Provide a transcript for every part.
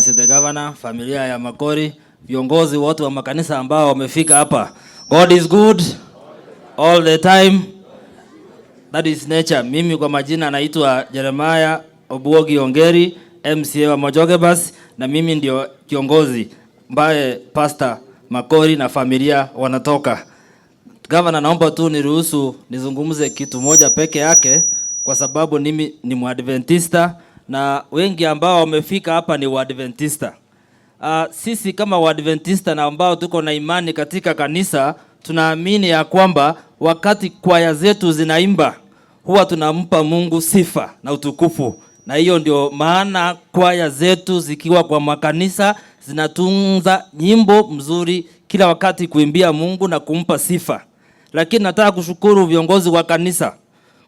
Excellency the Governor, familia ya Makori, viongozi wote wa makanisa ambao wamefika hapa. God is good all the time. That is nature. Mimi kwa majina naitwa Jeremiah Obuogi Ongeri, MCA wa Majogebas, na mimi ndio kiongozi ambaye Pastor Makori na familia wanatoka. Gavana, naomba tu niruhusu nizungumze kitu moja peke yake, kwa sababu mimi ni Mwadventista na wengi ambao wamefika hapa ni Waadventista. Sisi kama Waadventista na ambao tuko na imani katika kanisa, tunaamini ya kwamba wakati kwaya zetu zinaimba huwa tunampa Mungu sifa na utukufu, na hiyo ndio maana kwaya zetu zikiwa kwa makanisa zinatunza nyimbo mzuri kila wakati kuimbia Mungu na kumpa sifa. Lakini nataka kushukuru viongozi wa kanisa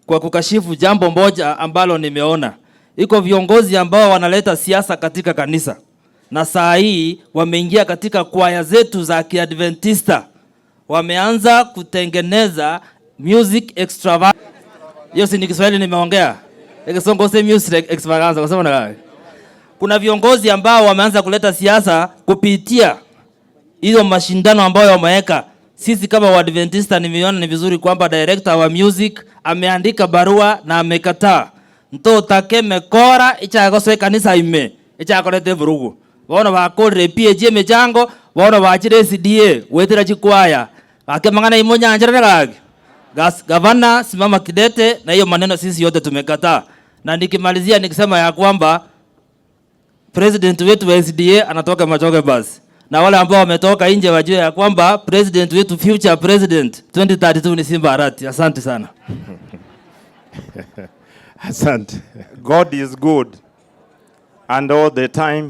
kwa kukashifu jambo moja ambalo nimeona. Iko viongozi ambao wanaleta siasa katika kanisa na saa hii wameingia katika kwaya zetu za Kiadventista, wameanza kutengeneza music extravaganza. Hiyo si ni Kiswahili nimeongea? Ekisongo se music extravaganza kwa sababu na kuna viongozi ambao wameanza kuleta siasa kupitia hizo mashindano ambayo wameweka. Sisi kama Waadventista nimeona ni vizuri kwamba director wa music ameandika barua na amekataa ntotake mekora ichagoswe kanisa ime ichakorete vurugu bono bakorire PAG emechango bono bachire SDA gwetera chikwaya gake mang'ana imo nyanjera gaki. Gavana, simama kidete na hiyo maneno, sisi yote tumekataa. Na nikimalizia nikisema ya kwamba president wetu wa SDA anatoka Machoge basi, na wale ambao wametoka nje wajue ya kwamba president wetu, future president 2032 ni Simba Arati. Asante sana. Asante. God is good and all the time.